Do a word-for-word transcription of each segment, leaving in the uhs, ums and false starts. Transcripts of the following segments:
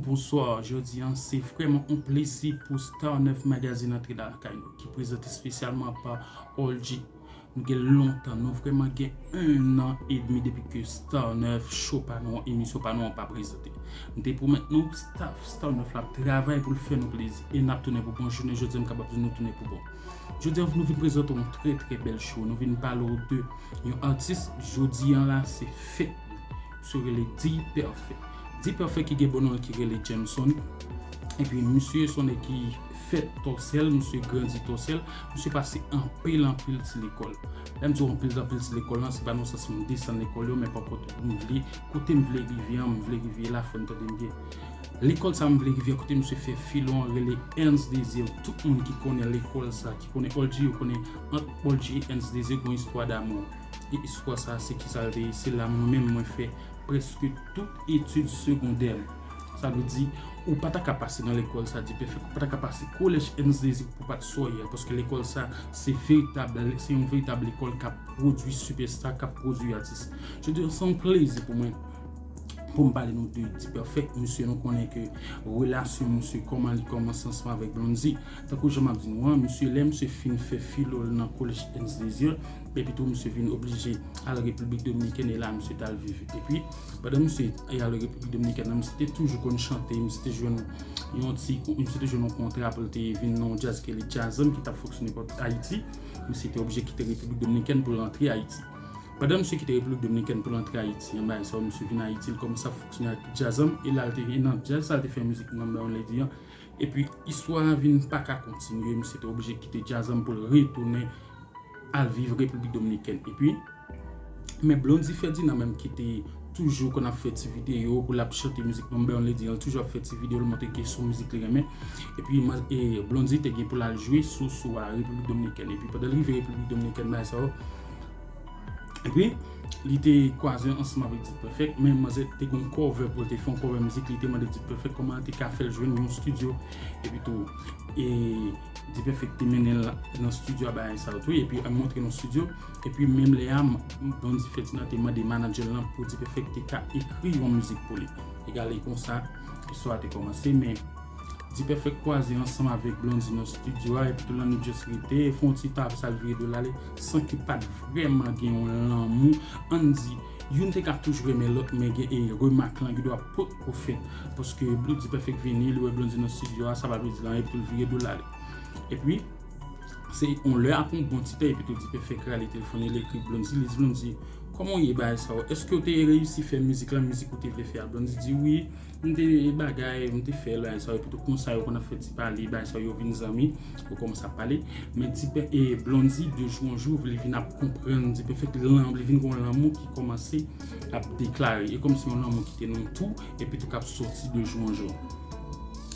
Bonswa, jodi an se vrèman yon plezi pou Star nèf Magazine antre lakay nou, ki prezante espesyalman pa Oldjee. Nou gen lontan, nou vrèman gen enn an edmi depi ke Star nèf show pa nou an, emisyon pa nou an pa prezante. M te pwomèt nou, staff Star nèf la ap travay pou l fè nou plezi. E n ap tounen pou bon. Jounen jodi an, m kapab di nou tounen pou bon. Jodi an, nou vin prezante yon trè, trè bèl show. Nou vin pale w de yon atis, jodi an la, se fèt. Misye rele D-Perfect. D-Perfect ki gen bon non l ki rele Jameson. Epi misye se yon nèg ki fèt Tòsèl, misye grandi Tòsèl, misye pase anpil, anpil ti lekòl. Lè m di w anpil, anpil ti lekòl lan, se pa nan sans m desann lekòl yo, men pa kont m vle, kote m vle rive an, m vle rive la, fò n tande m byen. Lekòl sa m vle rive an, kote misye fè filo an, rele Ernst Désir. Tout moun ki konnen lekòl sa, ki konnen Oldjee, yo konnen ant Oldjee e Ernst Désir, gon istwa damou. E istwa sa, se kisa l te ye? Se la mwen menm, mwen fè prèske tout etid segondè m. Sa vle di, ou pa ta ka pase nan lekòl sa, D-Perfect, ou pa ta ka pase kolèj Ernst Désir pou w pa t sa w ye a, paske lekòl sa, se veritab, se yon veritab lekòl k ap pwodui sipèsta, k ap pwodui atis. Jodi an, se yon plezi pou mwen, pou m pale nou de D-Perfect. Misye, nou konnen ke relasyon misye, kòman li kòmanse ansanm avèk Blondy. Tankou jan m ap di nou an, misye, lè misye fin fè filo l nan kolèj Ernst Désir, epi tou misye vin oblije al Repiblik Dominikèn, e la misye t al viv. Epi, pandan misye al Repiblik Dominikèn nan, misye te toujou konn chante, misye te jwenn yon ti, misye te jwenn yon kontra pou l te vin nan yon djaz ki rele Djazam ki t ap fonksyone Ayiti. Misye te oblije kite Repiblik Dominikèn pou l antre Ayiti. Pandan misye kite Repiblik Dominikèn pou l antre Ayiti, an bagay sa yo, misye vin Ayiti, li kòmanse ap fonksyone ak Djazam, e la l te, e nan djaz sa l te fè mizik Number One Lady an. Epi, istwa a vin pa ka kontinye, misye te oblije kite Djazam pou l retounen al viv Repiblik Dominikèn. Epi, men Blondy Ferdinand menm ki te toujou konn ap fè ti videyo pou l ap chante mizik Number One Lady an, li toujou ap fè ti videyo, l montre ke se yon mizik li renmen. Epi, e, Blondy te gen pou l al jwe sou, sou a Repiblik Dominikèn. Epi, pandan l rive Repiblik Dominikèn, bagay sa yo, epi, li te kwaze ansanm avèk D-Perfect, men manzè te gen yon cover pou l te fè yon cover mizik, li te mande D-Perfect kòman l te ka fè l jwenn yon studio. Epi tou, e, D-Perfect te mennen l nan studio a, bagay sa yo tou, epi al montre l yon studio. Epi menm lè a, Blondy Ferdinand te mande manager l lan pou D-Perfect te ka ekri yon mizik pou li. Egal, e konsa, istwa a te kòmanse, men D-Perfect kwaze ansanm avèk Blondy nan studio a, epi tou la nou just rete, fè yon ti tap, sa l vire do l ale, san ke pa t vrèman gen yon lanmou, ann di, youn te ka toujou renmen lòt, men gen, e, remak lan gen dwa potko fèt, paske Blondy, D-Perfect vini, li wè Blondy nan studio a, sa pa vle di l anyen, epi tou l vire do l ale. Epi, se yon lè apre yon bon ti tan, epi tou D-Perfect rale telefòn li, li ekri Blondy, li di Blondy, kòman w ye bagay sa yo? Èske w te reyisi fè mizik la, mizik ou te vle fè a? Blondy di wi, m te bagay, m te fè bagay sa yo, epi tou konsa yo konn ap fè ti pale, bagay sa yo vin zanmi, yo kòmanse ap pale. Men D-Pe-, e Blondy, de jou an jou, li vin ap konprann D-Perfect, li vin gen yon lanmou ki kòmanse ap deklare. E kòmsi yon lanmou ki te nan tou, epi tou k ap sòti de jou an jou.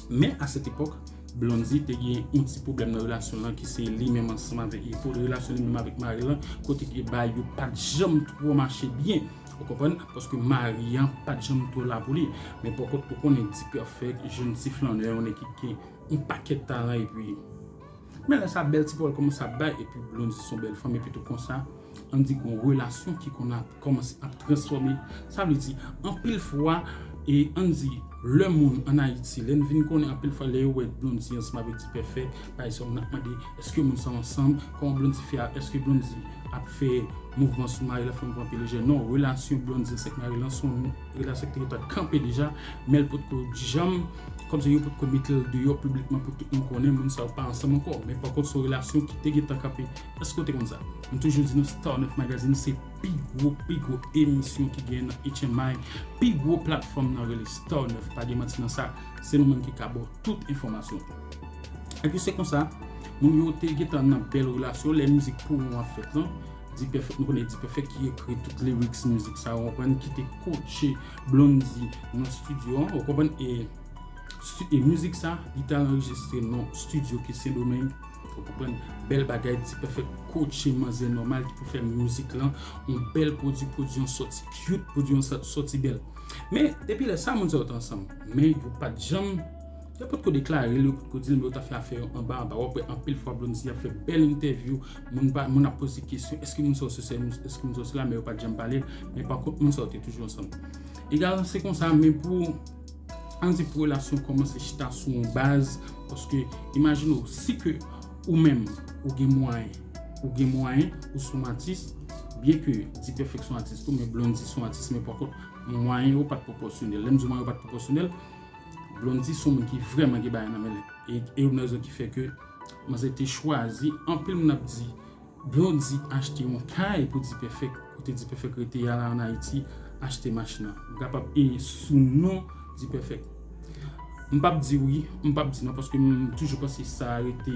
Men a sèt epòk, Blondy te gen yon ti pwoblèm nan relasyon l lan ki se li menm ansanm avèk, e pou relasyon li menm avèk mari l lan, kote ke bagay yo pa t janm twò mache byen. Ou konprann? Paske mari an pa t janm twò la pou li. Men pa kont, ou konnen D-Perfect, jèn ti flannè, yon nèg ki gen yon pakèt talan, epi men lè sa bèl ti pawòl kòmanse ap bay, epi Blondy se yon bèl fanm, epi tou konsa, ann di gon relasyon ki konn ap kòmanse ap transfòme. Sa vle di, anpil fwa, e ann di, lè moun ann Ayiti, lè n vin konnen anpil fwa, lè yo wè Blondy ansanm avèk D-Perfect, pa egzanp, n ap mande, èske moun sa ansanm? Kòman Blondy fè a? Èske Blondy ap fè mouvman sou mari l, ap fè mouvman pye lejè? Non, relasyon Blondy ansanm ak mari l lan se yon relasyon ki te gentan kanpe deja, men l potko janm, kòmsi yo potko mete l deyò piblikman pou tout moun konnen moun sa yo pa ansanm ankò. Men pa kont, se yon relasyon ki te gentan kanpe. Èske w te konn sa? M toujou di nou, Star nèf Magazine se pi gwo, pi gwo emisyon ki gen nan H M I, pi gwo platfòm nan rele Star nèf, pa gen manti nan sa, se nou menm ki ka ba w tout enfòmasyon. Epi se konsa, moun yo te gentan nan bèl relasyon, lè mizik Pou Ou an ap fèt lan, D-Perfect, nou konnen D-Perfect ki ekri tout lyrics mizik sa, ou konprann, ki te kotche Blondy nan studio an, ou konprann, e, stu-, e mizik sa, li t al anrejistre nan studio ki Sendomeng, ou konprann, bèl bagay, D-Perfect kotche manzè nòmal ki pou fè mizik lan, yon bèl pwodui, pwodui an sòti cute, pwodui an sòti bèl. Men, depi lè sa, moun sa yo t ansanm. Men, yo pa t janm, yo potko deklare l, yo potko di l, men yo t ap fè afè yo anba, anba. W ap wè anpil fwa Blondy ap fè bèl entèvyou, moun pa, moun ap poze kesyon, èske moun sa yo se sè, èske moun sa yo se la, men yo pa t janm pale, men pa kont, moun sa yo te toujou ansanm. Egal, se konsa, men pou Ann di pou relasyon kòmanse chita sou yon baz, paske imajine w, si ke ou menm, ou gen mwayen, ou gen mwayen, ou se yon atis, byen ke Dperfect se yon atis tou, men Blondy se yon atis, men pa kont, mwayen yo pa t pwopòsyonèl. Lè m di mwayen yo pa t pwopòsyonèl, Blondy se yon moun ki vrèman gen bagay nan men l. E, e youn nan rezon ki fè ke manzè te chwazi, anpil moun ap di, Blondy achte yon kay pou Dperfect, kote Dperfect rete a la ann Ayiti, achte machin nan. M kapab e sou non Dperfect. M p ap di wi, m p ap di non, paske m toujou panse sa rete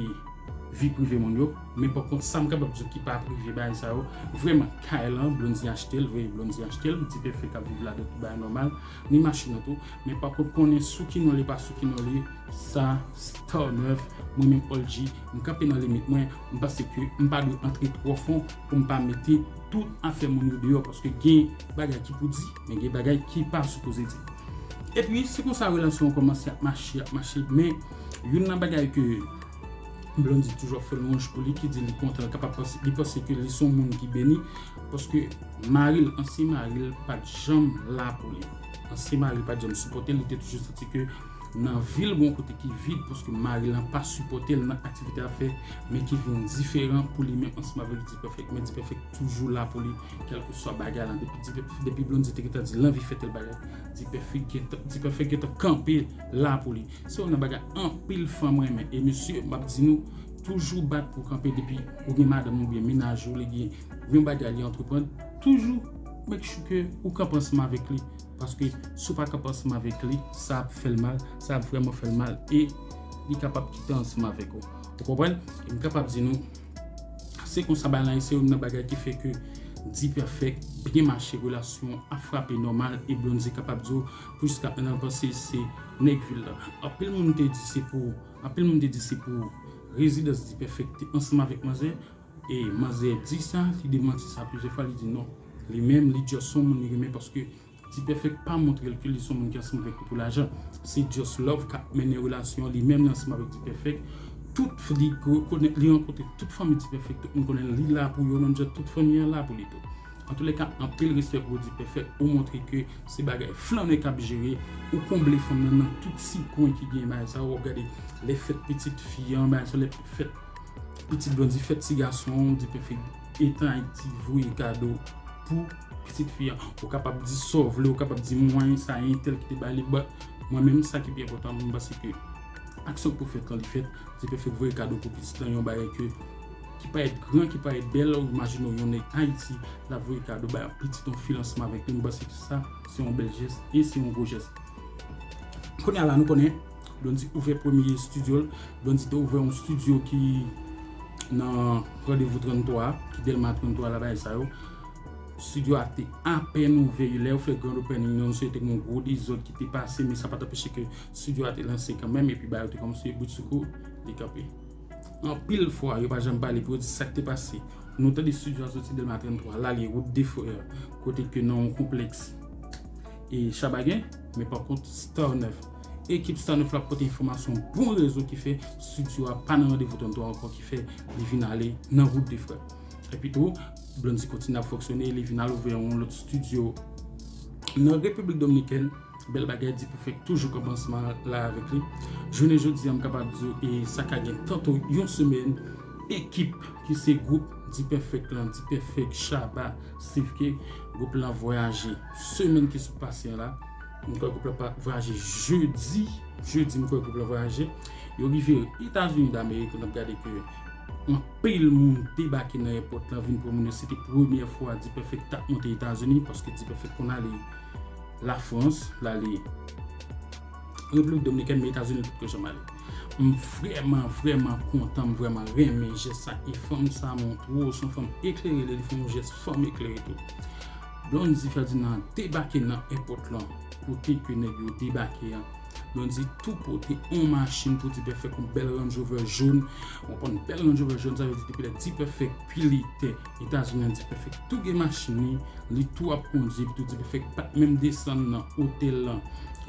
vi prive moun yo. Men pa kont, sa m kapab di w ki pa prive bagay sa yo, vrèman, kay lan, Blondy achte l, vre, Blondy achte l, Dperfect ap viv ladan, tout bagay nòmal, ni machin nan tou. Men pa kont, konnen sou ki non li, pa sou ki non li, sa, Star nèf, mwen menm Oldjy, m kanpe nan limit mwen, m panse ke m pa dwe antre twò fon pou m pa mete tout afè moun yo deyò, paske gen bagay ki pou di, men gen bagay ki pa sipoze di. Epi, se konsa relasyon an kòmanse ap mache, ap mache, men youn nan bagay ke Blondy toujou ap fè lwanj pou li, ki di li kontan, l kapab panse, li panse ke li se yon moun ki beni, paske mari l, ansyen mari l, pa t janm la pou li. Ansyen mari l pa t janm sipòte l, li te toujou santi ke nan vi l, gon kote ki vid, paske mari l lan pa sipòte l nan aktivite l ap fè, men ki vin diferan pou li menm ansanm avèk Dperfect. Men Dperfect toujou la pou li, kèlkeswa bagay lan. Depi, depi Blondy te gentan di l anvi fè tèl bagay, Dperfect gentan, Dperfect gentan kanpe la pou li. Se youn nan bagay anpil fanm renmen. E mesye, m ap di nou, toujou bat pou kanpe depi ou gen madanm oubyen mennaj ou, li gen yon bagay li antreprann, toujou make sure ke ou kanpe ansanm avèk li. Paske si w pa kanpe ansanm avèk li, sa ap fè l mal, sa ap vrèman fè l mal e li kapab kite ansanm avèk ou. Ou konprann? E m kapab di nou, se konsa bagay lan ye, se youn nan bagay ki fè ke Dperfect byen mache, relasyon an ap frape nòmal e Blondy kapab di w, jiska prezan l panse se nèg vil lan. Anpil moun te di se pou, anpil moun te di se pou rezidans Dperfect te ansanm avèk manzè, e manzè di sa, li demanti sa plizyè fwa, li di non. Li menm, li just se yon moun li renmen paske Dperfect pa montre l ke li se yon moun ki ansanm avèk li pou lajan. Se just love k ap mennen relasyon an, li menm li ansanm avèk Dperfect. Tout f-, li ko-, konnen, li rankontre tout fanmi Dperfect, tout moun konnen li la pou yo, menm jan tout fanmi an la pou li tou. Antoulèka, anpil respè pou Dperfect, ou montre ke se bagay flannè k ap jere, ou konble fanm nan nan tout ti kwen ki gen bagay sa, w ap gade lè fèt pitit fi an, bagay sa, lè fèt pitit Blondy, fèt ti gason an, Dperfect, etan Ayiti, voye kado pou pitit fi an. Ou kapab di sa w vle, ou kapab di mwayen sa entèl ki te ba li, but mwen menm sa ki pi enpòtan, mwen panse ke aksyon k pou fèt lan li fèt, Dperfect voye kado pou pitit lan, yon bagay ke, ki parèt gran, ki parèt bèl, ou imajine w yon nèg Ayiti, l ap voye kado bay yon pitit yon fi l ansanm avèk li, mwen panse ke sa, se yon bèl jès e se yon gwo jès. Kounye a la, nou konnen, Blondy ouvè premye estidyo l. Blondy te ouvè yon estidyo ki nan Randevou trannntwa, ki Dèlma trannntwa la, bagay sa yo. Estidyo a te apèn ouvè, lè yo fè grand opening nan, se te gen yon gwo dezòd ki te pase, men sa pa t anpeche ke estidyo a te lanse kanmenm, epi bagay yo te kòmanse bridsoukou, li kanpe. Anpil fwa, yo pa janm pale pou yo di sa k te pase. Nou tande estidyo a soti Dèlma trannntwa, l ale wout de Frè, kote ke nan yon konplèks e Chabagen, men pa kont Star nèf. Ekip Star nèf la pote enfòmasyon bon rezon ki fè estidyo a pa nan Randevou trannntwa ankò, ki fè li vin ale nan wout de Frè. Epi tou, Blondy kontinye ap fonksyone, li vin al ouvè yon lòt estidyo nan Repiblik Dominikèn. Bèl bagay, Dperfect toujou kanpe ansanm la avèk li. Jounen jodi a, m kapab di w, e sa ka gen tanto yon semèn, ekip ki se gwoup Dperfect lan, Dperfect, Shabba, Steve K, gwoup lan vwayaje semèn ki sot pase an la. M kwè gwoup lan pa vwayaje jedi, jedi m kwè gwoup lan vwayaje. Yo rive Etazini Damerik, n ap gade ke anpil moun debake nan èpòt lan, vin pran moun yo. Se te premyè fwa Dperfect t ap monte Etazini, paske Dperfect konn ale Lafrans, l ale Repiblik Dominikèn, men Etazini li potko janm ale. M vrèman, vrèman kontan, m vrèman renmen jès sa. E fanm sa, m twò, se yon fanm eklere, lè li fè yon jès fanm eklere tou. Blondy Ferdinand debake nan èpòt lan, kote ke nèg yo debake an. Blondy tou pote yon machin pou Dperfect, yon bèl Range Rover jòn. Ou konprann, bèl Range Rover jòn, sa vle di depi lè Dperfect pile tè Etazini an, Dperfect tou gen machin li, li tou ap kondui, epi tou Dperfect pa t menm desann nan otèl lan,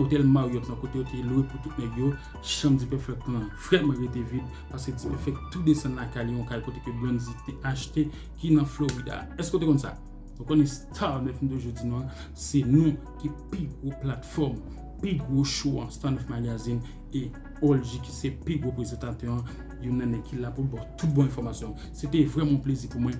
otèl Marriott lan, kote yo te lwe pou tout nèg yo. Chanm Dperfect lan vrèman rete vid, paske Dperfect tou desann lakay li, yon kay kote ke Blondy te achte, ki nan Florida. Èske w te konn sa? Ou konnen Star nèf, m toujou di nou, se nou ki pi gwo platfòm pi gwo show an, Star nèf Magazine, e Old G ki se pi gwo prezantatè an, youn nan nèg ki la pou l ba w tout bon enfòmasyon. Se te vrèman yon plezi pou mwen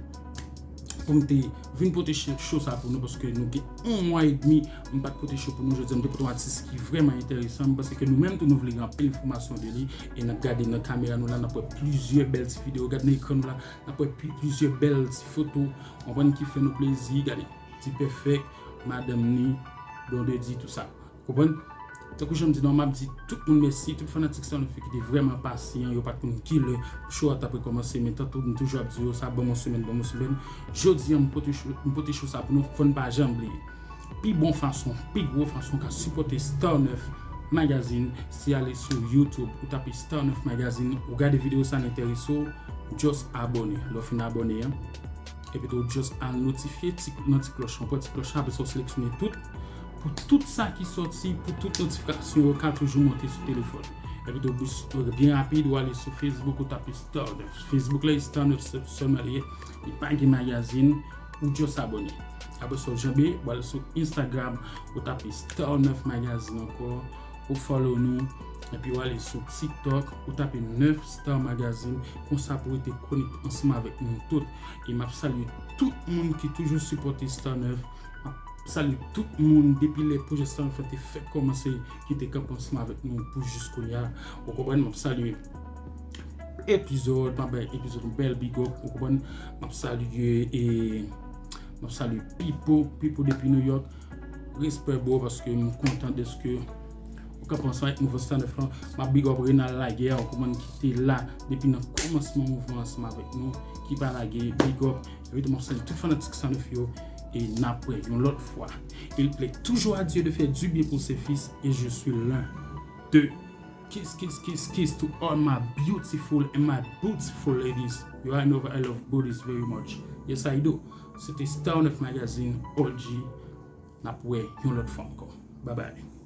pou m te vin pote show sa pou nou, paske nou gen yon mwa edmi m pa t pote show pou nou. Jodi a m te pote yon atis ki vrèman enteresan. M panse ke nou menm tou nou vle gen anpil enfòmasyon de li, e n ap gade nan kamera nou la, n ap wè plizyè bèl ti videyo, gade nan ekran nou la, n ap wè plizyè bèl ti foto, konprann, ki fè nou plezi. Gade, Ti Pèfèk, madanm ni, Blondedy, tout sa. Konprann? Tankou jan m di nou, m ap di tout moun mèsi, tout fanatik Star nèf ki te vrèman pasyan, yo pa t konn ki lè show a t ap rekòmanse, men tankou m toujou ap di yo, sa ban m yon semèn, ban m yon semèn. Jodi a, m pote show, m pote show sa pou nou, fò n pa janm bliye. Pi bon fason, pi gwo fason w ka sipòte Star nèf Magazine, se ale sou YouTube, ou tape Star nèf Magazine, ou gade videyo sa, l enterese w, just abòne. Lè w fin abòne an, epi tou just al notifye ti, nan ti klòch, ou pran ti klòch la, apre sa w seleksyone tout, pou tout sa ki sòti, pou tout notifikasyon yo ka toujou monte sou telefòn. Epi tou byen rapid, ou ale sou Facebook, ou tape Star nèf. Facebook la, Star nèf sèlman li ye, li pa gen magazine, ou just abòne. Apre sa, w janbe, ou ale sou Instagram, ou tape Star nèf Magazine ankò, ou follow nou, epi w ale sou TikTok, ou tape nèf Star Magazine, konsa pou w rete konekte ansanm avèk nou tout. E m ap salye tout moun ki toujou sipòte Star nèf. M ap salye tout moun depi lè pwojè Star nèf te fèk kòmanse, ki te kanpe ansanm avèk nou pou jis kounye a. Ou konprann, m ap salye Epizòd, m ap bay Epizòd yon bèl big up, ou konprann, m ap salye e m ap salye Pipo, Pipo depi New York. Respè bro, paske m kontan dèske ou kanpe ansanm avèk mouvman Star nèf lan. M ap big up Renald Laguerre, ou konprann, ki te la depi nan kòmansman mouvman ansanm avèk nou, ki pa lage, big up. Epi tou m ap salye tout fanatik Star nèf yo, e n ap wè yon lòt fwa. Il plaît toujours à Dieu de faire du bien pour ses fils, et je suis l'un d'eux. Kiss, kiss, kiss, kiss to all my beautiful and my beautiful ladies. You already know I love booties very much. Yes, I do. Se te Star nèf Magazine, Old G. N ap wè yon lòt fwa ankò. Bye bye.